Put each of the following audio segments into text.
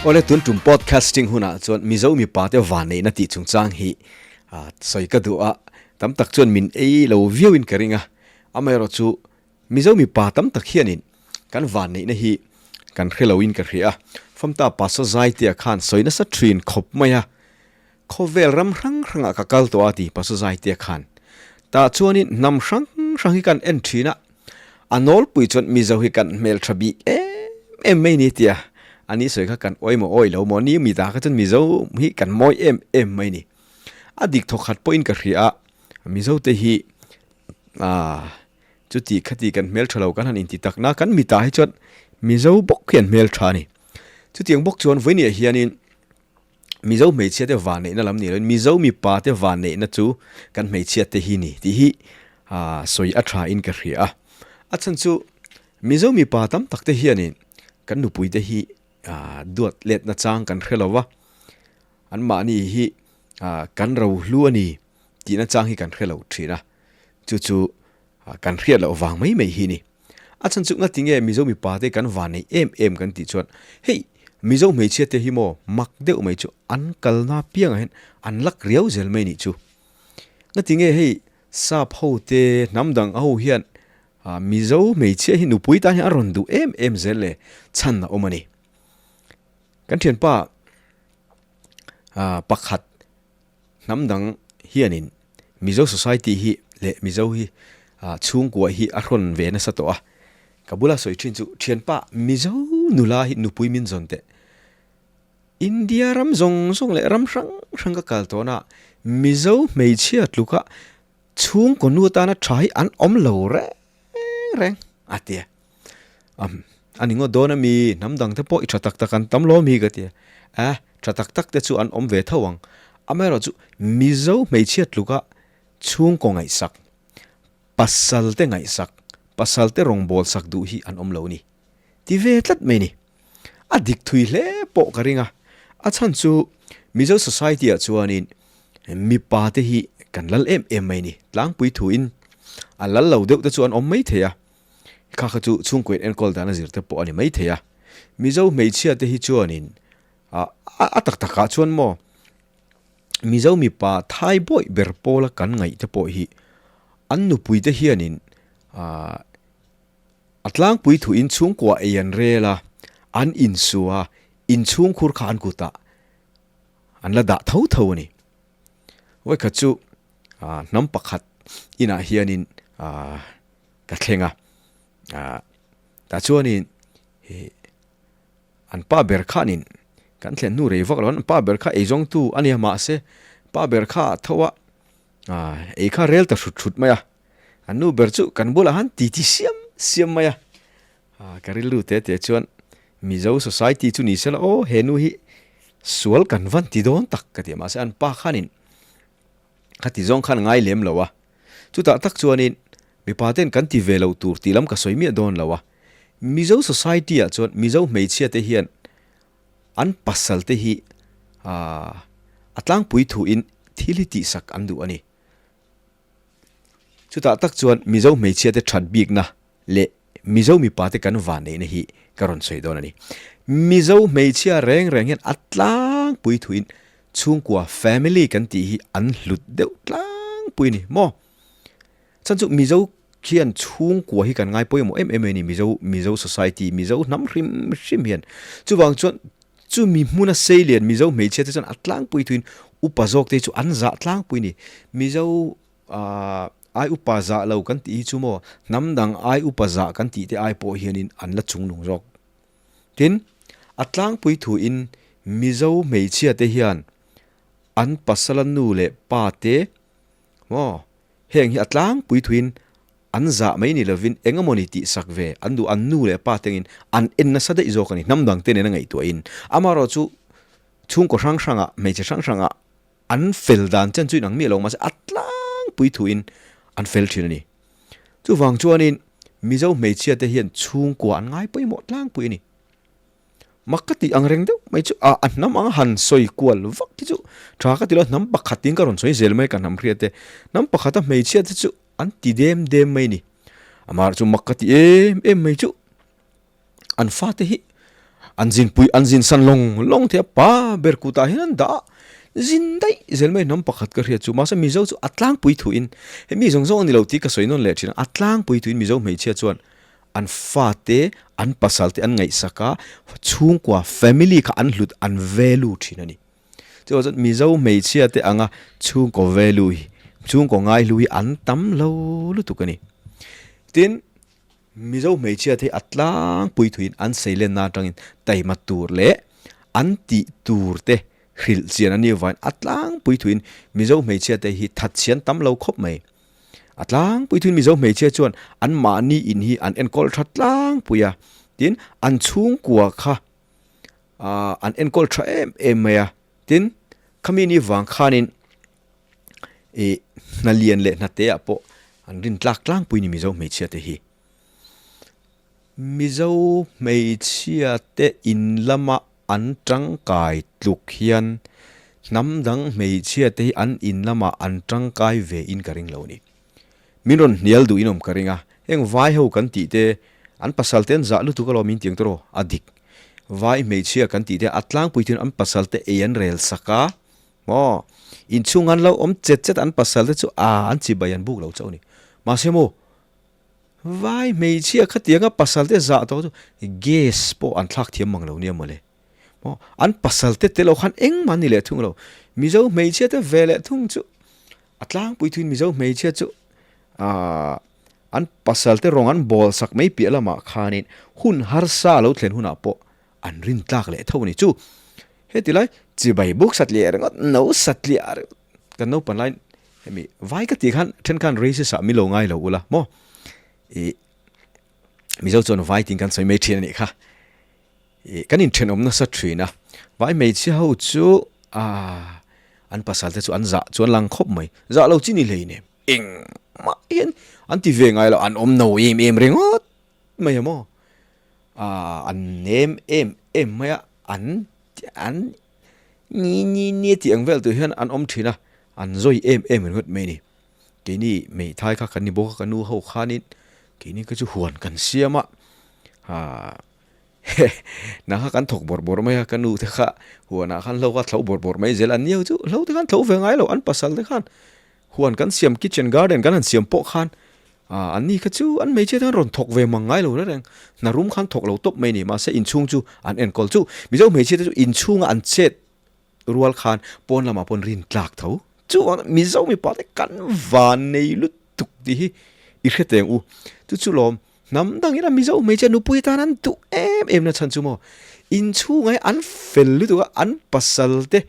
Awle tun tum podcasting hunah chuan Mizo mipa te vanneihna tih chungchang hi sawi ka duh a, tam tak chuan min ei lo viauin ka ring a, amaherawhchu Mizo mipa tam tak hianin kan vanneihna hi kan hre loin ka hria a, Famta Pastor Zaitea khan sawi nasa thin khawp mai a, khawvel ram hrang hrangah ka kal tawh a ti Pastor Zaitea khan. Tah chuanin hnam hrang hrang hi kan en thin a, a nawlpui chuan Mizo hi kan hmeltha bik em em mai ni tia a ni sawi kha kan awi maw awi lo maw ni mi ta kha chuan Mizo hi kan mawi em em mai ni. A dik thawkhat pawhin ka hria a, Mizo te hi aaa. Chuti khati kan hmeltha lo kan han inti takna kan mitah hi chuan Mizo bawk hi an hmeltha a ni. Chutiang bawk chuan vawinia hianin Mizo hmeichhia te vanneihna lam ni loin Mizo mipa te vanneihna chu kan hmeichhia te hi ni tih hi sawi a tha in ka hria a. A chhan chu Mizo mipa tam tak te hianin kan nupui te hi duat letna chang kan hre lo va, anmahni hi kan rohlu a ni tihna chang hi kan hre lo thin a. Chu chu kan hriat loh vang mai mai hi ni. A chhan chu ngati nge Mizo mipa te kan van nei em em kan tih chuan hei Mizo hmeichhia te hi maw mak deuh mai chu an kalna piangah hian an lak riau zel mai nih chu. Ngati nge hei sap ho te hnam dang ho hian Mizo hmeichhia hi nupui tan hian a rawn duh em em zel le chhan a awm a ni. Kan thianpa pakhat Hnam dang hianin Mizo society hi leh Mizo hi chhungkua hi a hrawn ve nasa tawh a, ka bula sawi thin chu thianpa Mizo nula hi nupui min zawn teh. India ram zawng zawng leh ram hrang hrang ka kal tawhna ah Mizo hmeichhia tluka chhungkaw nu atana tha hi an awm lo reng reng a ti a. A ni ngawt dawn ami hnam dang te pawh i tha tak tak an tam lawm hi ka ti a, a tha tak tak te chu an awm ve tho ang, amaherawh chu Mizo hmeichhia tluka chhungkaw ngaihsak, pasal te ngaihsak, pasal te rawngbâwl sak duh hi an awm lo ni ti ve tlat mai ni. A dik thui hle pawh ka ring a, a chhan chu Mizo society ah chuanin mipa te hi kan lal em em mai ni, tlangpui thuin a lal lo deuh te chu an awm maithei a. Kha kha chu chhungkaw in enkawl dan a zir te pawh a ni maithei a. Mizo hmeichhia te hi chuanin a tak takah chuan maw Mizo mipa thai bawih ber pawla kan ngaih te pawh hi an nupui te hianin a tlangpui thu in chhungkua ei an rel a, an insua a, inchhungkhur kha an kutah an la dah tho tho a ni. Vawikhat chu hnam pakhat inah hianin ka thleng a tah chuanin ih an pa ber khanin kan thlen hnu rei vak lo an pa ber kha eizawngtu a nia mahse pa ber kha a tho a ei kha rel ta hrut hrut mai a an nu ber chu kan bulah han titi siam siam mai a ka rilru te te chuan Mizo society chu ni sela aw he nu hi sual kan van ti dawn tak ka ti a mahse an pa khanin Khati zawng khan ngai lem lo a. Chutah tak chuanin mipa ten kan ti ve lo tur tih lam ka sawi miah dawn lo a. Mizo society ah chuan Mizo hmeichhia te hian an pasal te hi a tlangpui thu in thil hi tihsak an duh a ni. Chutah tak chuan Mizo hmeichhia te that bikna leh Mizo mipa te kan vanneihna hi ka rawn sawi dawn a ni. Mizo hmeichhia reng reng hian a tlangpui thuin chhungkua family kan tih hi an hlut deuh tlangpui a ni maw? Chhan chu Mizo khian chhungkua hi kan ngai pawimawh em em a ni Mizo Mizo society Mizo hnam hrim hrim hian. Chuvang chuan chumi hmuna sei lian Mizo hmeichhia te chuan a tlangpui thuin upa zawk te hi chu an zah tlangpui a ni. Mizo Ahh ai upa zah lo kan tih hi chu maw hnam dang ai upa zah kan tih te ai pawh hianin an la chung nung zawk. Tin, a tlangpui thuin Mizo hmeichhia te hian an pasala nu leh pa te maw heng hi a tlangpui thuin an zah mai ni lovin eng emawni tih sak ve an duh an nu leh pa tengin an en nasa daih zawk a ni hnam dang te nena ngaihtuahin. Amaherawhchu chu chhungkaw hrang hrangah hmeichhe hrang hrangah An fel dan chen chu inang miah lo mahse a tlangpui thuin an fel thin a ni. Chuvang chuanin Mizo hmeichhia te hian chhungkua an ngai pawimawh tlangpui a ni. Mak ka tih ang reng deuh mai chu a a hnam ang han sawi kual vak hi chu tha ka ti lo a, hnam pakhat in ka rawn sawi zel mai ka hnam hriat te. Hnam pakhata hmeichhia te chu an ti dem dem mai a ni. Amah chu mak ka ti em em mai chu an fate hi. An zinpui an zin san lawng lawng thei a, pa ber kutah hian an dah a, zin daih zel mai hnam pakhat ka hriat chu. Mahse Mizo chu a tlangpui thuin, he mi zawng zawng a ni lo tih ka sawi nawn leh thin a, a tlangpui thuin Mizo hmeichhia chuan an fate, an pasal te an ngaihsak a, chhungkua, family, kha an hlut, an value thin a ni. Chuvang chuan Mizo hmeichhia te anga chhungkaw value hi, chhungkaw ngaihlu hi an tam lo lutuk a ni. Tin, Mizo hmeichhia te hi a tlangpui thuiin an seilenna atangin taima tur leh an tih tur te hrilh chian a nih avangin a tlangpui thuiin Mizo hmeichhia te hi thatchhian tam lo khawp mai. A tlangpui thuiin Mizo hmeichhia chuan an mahni in hi an enkawl tha tlangpui a, tin an chhungkua kha an enkawl tha em em mai a, tin khami ni vang khanin ih hna lian leh hna te ah pawh an rin tlak tlangpui ni Mizo hmeichhia te hi. Mizo hmeichhia te in lama an tangkai tluk hian hnam dang hmeichhia te hi an in lamah an tangkai ve in ka ring lo ni. Min rawn hnial duh in awm ka ring a, heng vai ho kan tih te an pasal te an zah lutuk alawm in tiang tawh a dik. Vai hmeichhia kan tih te a tlangpui thin an pasal te ei an rel sak a, maw inchhung an lo awm chet chet an pasal te chu a an chibai an buk lo chauh a ni. Mahse maw vai hmeichhia khatianga pasal te zah tawh chu gas pawh an thlak thiam mang lo nia mawle. Maw an pasal te tel lo khan engmah an ni leh thung lo. Mizo hmeichhia te ve leh thung chu A tlangpui thuin Mizo hmeichhia chu aah an pasal te rawng an bawl sak mai piah lamah khanin hun harsa lo thlen hunah pawh an rin tlak leh tho a ni. Chu heti lai chibai buk satliah ringawt, no satliah ringawt kan naupan laiin hemi vai ka tih khan then khan racist ah min lo ngai lo ula maw ih Mizo chuan vai tiin kan sawi mai thin a nih kha. Ih kan inthenawm nasa thin a, vai hmeichhia ho chu aah an pasal te chu an zah chuan lang khawp mai, zah lo chi ni hlei nem engmah hian an ti ve ngai lo, an awm no em em ringawt mai a maw, aah an nem em em mai a, an an ni ni ni tih ang vel tur hian an awm thin a, an zawi em em ringawt mai a ni. Keini hmeithai kha kan ni bawk a, ka nu ho khanin keini kha chu huan kan siam a, aah. Nang kha kan thawk bawrh bawrh mai a, ka nu te kha huanah khan hlo kha thlo bawrh bawrh mai zel a, niau chu hlo te khan thlo ve ngai lo, an pasal te khan huan kan siam kitchen garden kan han siam pawh khan ah an ni kha chu an hmeichhia te khan rawn thawk ve mang ngai lo reng reng, hna rum khan thawk lo tawp mai a ni, mahse inchhung chu an enkawl chu Mizo hmeichhia te chu inchhunga an chet rual khan pawn lamah pawn rin tlak tho chuan Mizo mipa te kan van nei lutuk tih hi i hre teng u, chu chu lawm Hnam dangin a Mizo hmeichhia nupui tan an duh em em na chhan chu maw inchhunga hi an fel lutuk a, an pasal te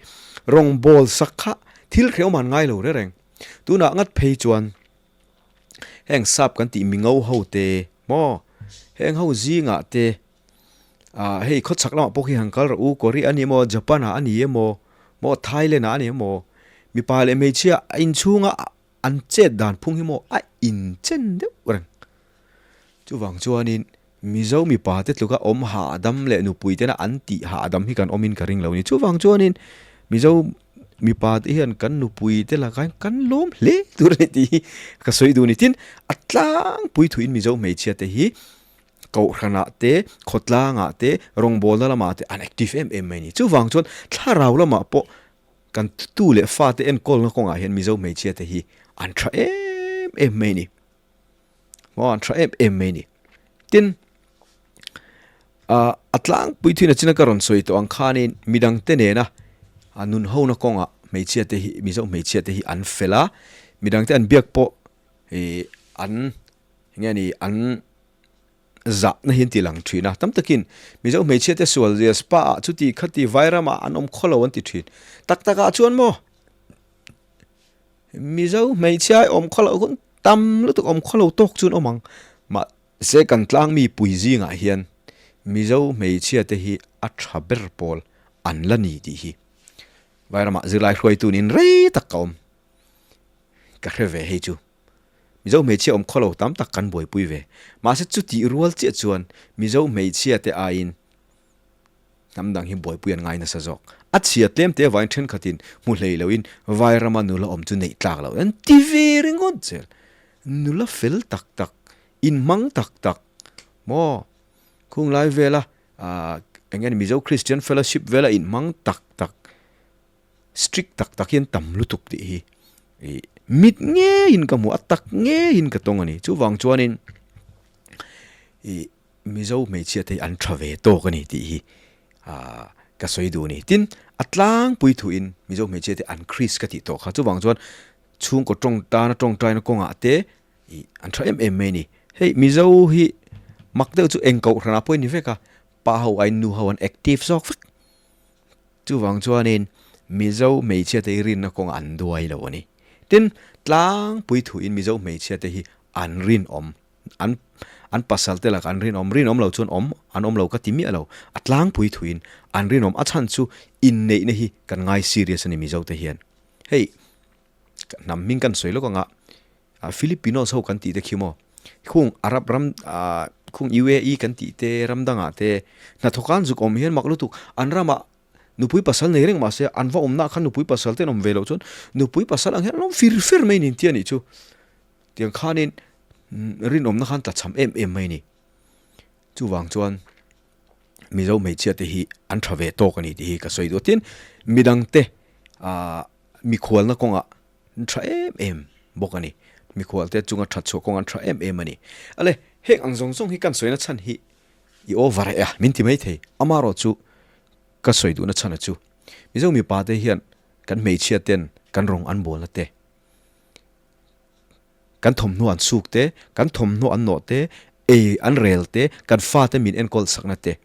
rawngbawl sak kha thil hrehawm an ngai lo reng reng. Tunah ngat phei chuan heng sap kan tih mingo ho te maw heng ho zingah te ah hei khawchhak lamah pawh khi han kal rawh u Korea a ni emaw Japan ah a ni emaw maw Thailand ah a ni emaw mipa leh hmeichhia inchhunga An chet dan phung hi maw a inchen deuh reng. Chuvang chuanin Mizo mipa te tluka awm hahdam leh nupui tena an tih hahdam hi kan awmin ka ring lo ni. Chuvang chuanin Mizo mipa te hian kan nupui te lakah hian kan lawm hle tur a ni tih hi ka sawi duh a ni. Tin, a tlangpui thuin Mizo hmeichhia te hi Kohhranah te, khawtlangah te, rawngbawlna lamah te an active em em mai a ni. Chuvang chuan thlarau lamah pawh Kan tu leh fate enkawlna kawngah hian Mizo hmeichhia te hi an tha em em mai a ni. Maw an tha em em mai a ni. Tin, a tlangpui thin a china ka rawn sawi tawh ang khanin midang te nena a nun hona kawngah hmeichhia te hi Mizo hmeichhia te hi an fel a, midang te an biak pawh ih an enge ni an Zahna hi an ti lang thin a, tam takin Mizo hmeichhia te sual zia spa ah chuti khati vairam ah an awm khaw lo an ti thin. Tak tak ah chuan maw Mizo hmeichhia hi awm khaw loh hun tam lutuk awm khaw lo tawk chuan awm ang. Mahse kan tlang mi pui zingah hian Mizo hmeichhia te hi a tha ber pawl an la ni tih hi vairamah zirlai hruaitu niin rei tak ka awm ka hre ve hei chu. Mizo hmeichhia awm khaw lo tam tak kan buaipui ve. Mahse chutih rual chiah chuan Mizo hmeichhia te aiin hnam dang hi buaipui an ngai nasa zawk. A chhia tlem te avangin thenkhatin hmu hlei loin vai rama nula awm chu neih tlak loh an ti ve ringawt zel. Nula fel tak tak, inhmang tak tak maw khung lai vela aah. Eng nge Mizo Christian Fellowship vela inhmang tak tak, strict tak tak hian tam lutuk tih hi ih mit ngeiin ka hmu a, tak ngeiin ka tawng a ni. Chuvang chuanin ih Mizo hmeichhia te hi an tha ve tawk a ni tih hi ah ka sawi duh a ni. Tin, a tlangpui thuin Mizo hmeichhia te an Chris ka tih tawh kha. Chuvang chuan chhungkaw tawng tana tawngtaina kawngah te ih an tha em em mai a ni. Hei Mizo hi mak deuh chu eng kohhranah pawh a ni vek a, pa ho aiin nu ho an active zawk vek. Chuvang chuanin Mizo hmeichhia te hi rinna kawngah an duai lo a ni. Tin, tlangpui thuin Mizo hmeichhia te hi an rinawm, an an pasal te lakah an rinawm, rinawm lo chuan awm an awm lo ka ti miah lo. A tlangpui thuin an rinawm, a chhan chu inneihna hi kan ngai serious a ni Mizo te hian. Hei, hnam hming kan sawi lawk anga Filipinos ho kan tih te khi maw, khung Arab ram khung UAE kan tih te ram dangah te hnathawk an zuk awm hian mak lutuk an ramah nupui pasal nei reng mahse an va awmna khan nupui pasal te an awm ve loh chuan nupui pasal ang hian an awm fir fer mai ni tia nih chu tiang khanin rinawmna khan tlachham em em mai ni chuvang chuan Mizo hmeichhia te hi an tha ve tawk a ni tih hi ka sawi duh a tin midangte ah mikhualna kawngah An tha em em bawk a ni. Mikhualte chunga that chhuah kawng an tha em em a ni. Ale, heng ang zawng zawng hi kan sawina chhan hi i over e a, min ti mai thei. Amarawh chu ka sawi duhna chhan a chu. Mizo mipa te hian kan hmeichhia ten kan rawng an bawlna te, kan thawmhnaw an suk te, kan thawmhnaw an nawh te, ei an rel te, kan fate min enkawl sakna te,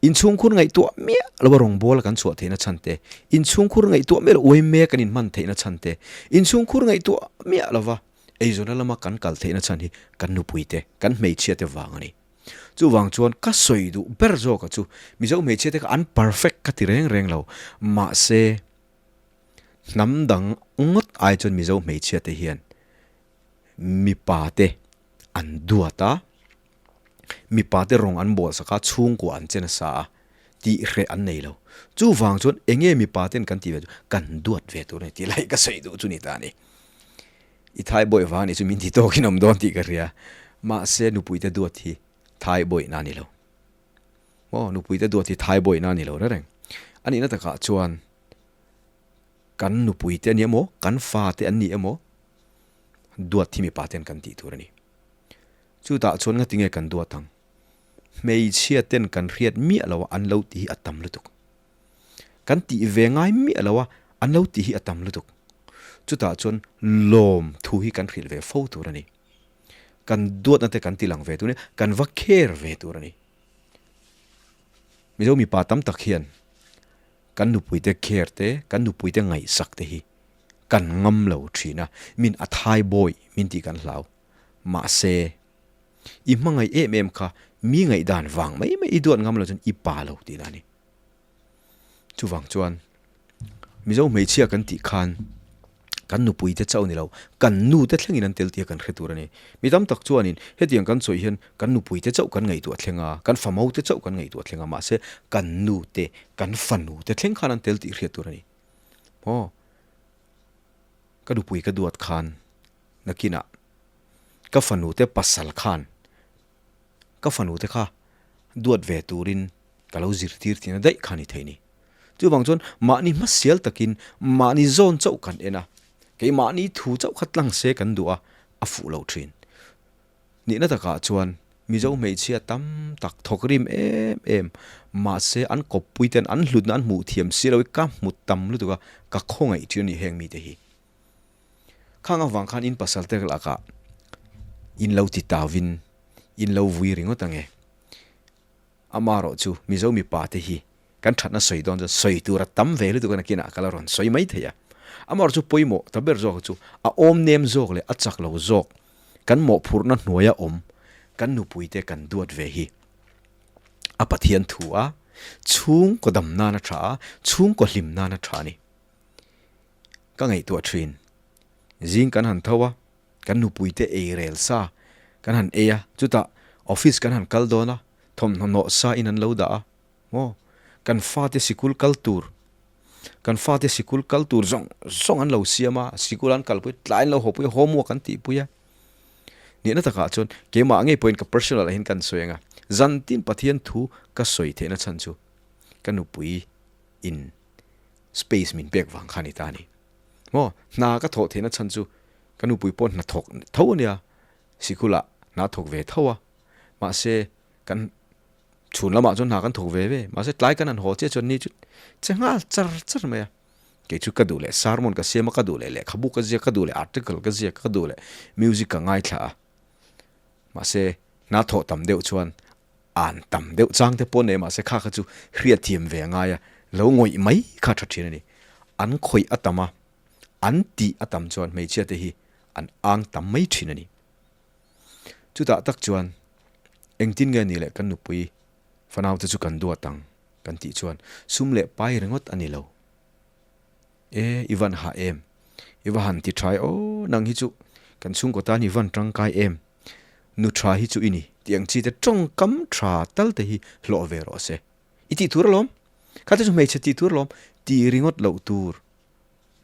Inchhungkhur ngaihtuah miah lo a rawngbawla kan chhuah theihna chhan te, inchhungkhur ngaihtuah miah lo uai mek kan inhman theihna chhan te, inchhungkhur ngaihtuah miah lova eizawnna lama kan kal theihna chhan hi kan nupui te, kan hmeichhia te vang a ni. Chuvang chuan ka sawi duh ber zawka chu Mizo hmeichhia te kha an perfect ka ti reng reng lo, mahse hnam dang ngawt ai chuan Mizo hmeichhia te hian mipa te an duat a, Mipa te rawng an bawl sak a, chhungkua an che nasa a, tih hreh an nei lo. Chuvang chuan enge mipa ten kan tih ve chu kan duat ve tur a ni tih lai ka sawi duh chu ni ta a ni. I thai bawih vang anih chu min ti tawkin awm dawn tih ka hria. Mahse nupui te duat hi thai bawihna a ni lo. Maw nupui te duat hi thai bawihna a ni lo reng. A nihna takah chuan kan nupui te a ni emaw, kan fa te an ni emaw duat hi mipa ten kan tih tur a ni. Chutah chuan ngati nge kan duat ang? Hmeichhia ten kan hriat miah lo a an lo tih hi a tam lutuk. Kan tih ve ngai miah lo a an lo tih hi a tam lutuk. Chutah chuan lawm thu hi kan hrilh ve fo tur a ni. Kan duatna te kan ti lang ve tur a ni, kan va care ve tur a ni. Mizo mipa tam tak hian kan nupuite care te, kan nupuite ngaihsak te hi kan ngam lo thin a, min a thai bawi min tih kan hlau. Mahse, i hmangaih em em kha mi ngaihdan vang mai mai i duat ngam lo chuan i pa lo tihna a ni. Chuvang chuan Mizo hmeichhia kan tih khan kan nupui te chauh ni lo, kan nu te thlengin an tel tih kan hre tur a ni. Mi tam tak chuanin hetiang kan sawi hian kan nupui te chauh kan ngaihtuah thleng a, kan famau te chauh kan ngaihtuah thleng a, mahse kan nu te, kan fanu te thleng khan an tel tih hriat tur a ni. Maw? Ka nupui ka duat khan Nakinah ka fanu te pasal khan ka fanu te kha duat ve turin ka lo zirtir tihna daih kha ni thei ni. Chuvang chuan mahni hmasial takin mahni zawn chauh kan en a, keimahni thu chauh kha tlang se kan duh a, a fuh lo thin. Nihna takah chuan Mizo hmeichhia tam tak thawk rim em em mahse an kawppui ten an hlutna an hmuh thiam si lo hi ka hmu tam lutuk a, ka khawngaih thin a ni heng mite hi. Khang avang khan in pasal te lakah in lo ti tauin in lo vui ringawt ang e. Amarawh chu Mizo mipa te hi kan thatna sawi dawn chuan sawi tur a tam ve lutuk a nakinah ka la rawn sawi mai thei a. Amarawh chu pawimawh ta ber zawk chu a awm nem zawk leh a chak lo zawk kan mawhphurhna hnuaia awm kan nupui te kan duat ve hi a Pathian thu a, chhungkaw dam nana tha a, chhungkaw hlim nana tha a ni. Ka ngaihtuah thin. Zing kan han tho a, kan nupuite ei rel sa kan han ei a, chutah office kan han kal dawn a, thawmhnaw nawh sa in an lo dah a, maw? Kan fate sikul kal tur, kan fate sikul kal tur zawng zawng an lo siam a, sikul an kalpui, tlai an lo hawpui a, homework an tihpui a. Nihna takah chuan keimah ngei pawhin ka personal ah hian kan sawi ang a. Zantin Pathian thu ka sawi theihna chhan chu ka nupui in space min pek vang kha a ni ta a ni. Maw, hna ka thawh theihna chhan chu ka nupui pawh hna thawk tho a nia, sikulah hna thawk ve tho a, mahse kan chhun lamah chuan hna kan thawk ve ve, mahse tlai kan han haw chiah chuan ni chu che nghal char char mai a. Kei chu ka duh leh sermon ka siam a, ka duh leh lehkhabu ka ziak, ka duh leh article ka ziak, ka duh leh music ka ngaithla a. Mahse hna thawh tam deuh chuan an tam deuh chang te pawh nei mahse kha kha chu hriatthiam ve a ngai a, lo ngawih mai kha tha thin a ni. An khawih a tam a, an tih a tam chuan hmeichhia te hi an ang tam mai thin a ni. Chutah tak chuan engtin nge ni leh kan nupui fanau te chu kan duat ang kan tih chuan sum leh pai ringawt a ni lo. E, i van hah em? I va han ti tha e aw, nang hi chu kan chhungkaw tan i van tangkai em? Nu tha hi chu i ni tih ang chi te tawngkam tha tal te hi hlawh ve rawh se. I tih tur alawm. Kha te chu hmeichhe tih tur alawm ti ringawt loh tur.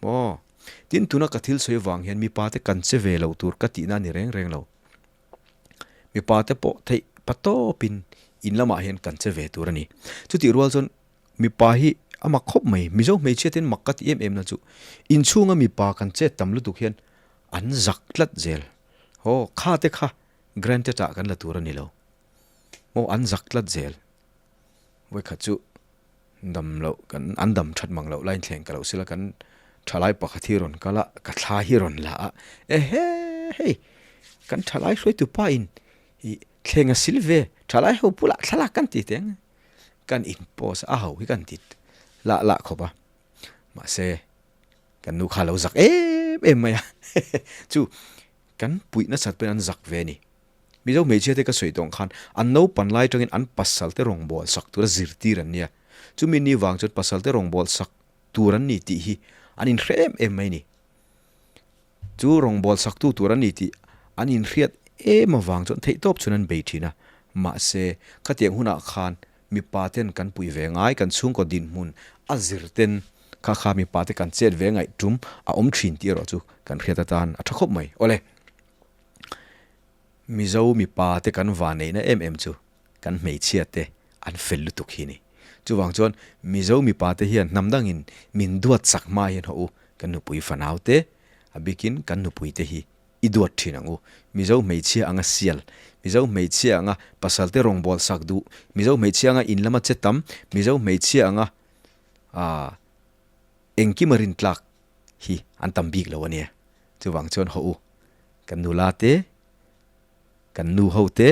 Maw? Tin, tuna ka thil sawi vang hian mipa te kan che ve loh tur ka tihna a ni reng reng lo. Mipa te pawh theih patawpin in lamah hian kan che ve tur a ni. Chutih rual chuan Mipa hi a mak khawp mai, Mizo hmeichhia ten mak ka ti em em na chu inchhunga mipa kan chet tam lutuk hian an zak tlat zel. Aw kha te kha granted ah kan la tur a ni lo. Aw an zak tlat zel. Vawikhat chu dam loh kan an dam that mang loh lain thleng ka loh sila kan thalai pakhat hi rawn kal a, ka thla hi rawn la a, ehe hei kan thalai hruaitu pa in ih thleng a sil ve thalai ho bulah thlalak kan ti teh ang. Kan in post a ho hi kan ti lah lah khawp a, mahse kan nu kha lo zak em em mai a, chu kan puih nasat pawhin an zak ve a ni. Mizo hmeichhia te ka sawi tawng khan an naupan lai atangin an pasal te rawngbâwl sak tura zirtir an nia, chumi ni vang chuan pasal te rawngbâwl sak tur an ni tih hi an inhre em em mai a ni. Chu rawngbâwl saktu tur a ni tih an inhriat em avang chuan theihtawp chhun an bei thin a. Mahse, khatiang hunah khan mipa ten kan pui ve ngai, kan chhungkaw dinhmun a zir ten kha kha mipa te kan chet ve ngaih tum a awm thin tih erawh chu kan hriat atan a tha khawp mai. Awle, Mizo mipa te kan vaneihna em em chu kan hmeichhia te an fel lutuk hi ni. Chuvang chuan Mizo mipa te hian hnam dangin min duat chak hma hian haw u, kan nupui fanau te, a bikin kan nupui te hi i duat thin ang u. Mizo hmeichhia anga sial, Mizo hmeichhia anga pasal te rawngbâwl sak duh, Mizo hmeichhia anga in lama che tam, Mizo hmeichhia anga aah engkima rintlak hi an tam bik lo a nia. Chuvang chuan haw u, kan nula te, kan nu ho te,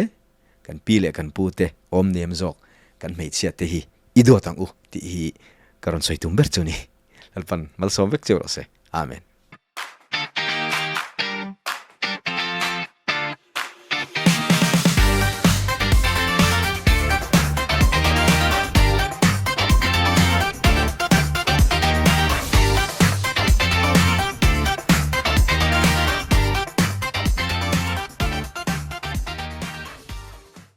Kan pi leh kan pu te awm nem zawk kan hmeichhia te hi i duat ang u tih hi ka rawn sawi tum ber chu ni. Lalpan malsawm vek cheu rawh se. Amen.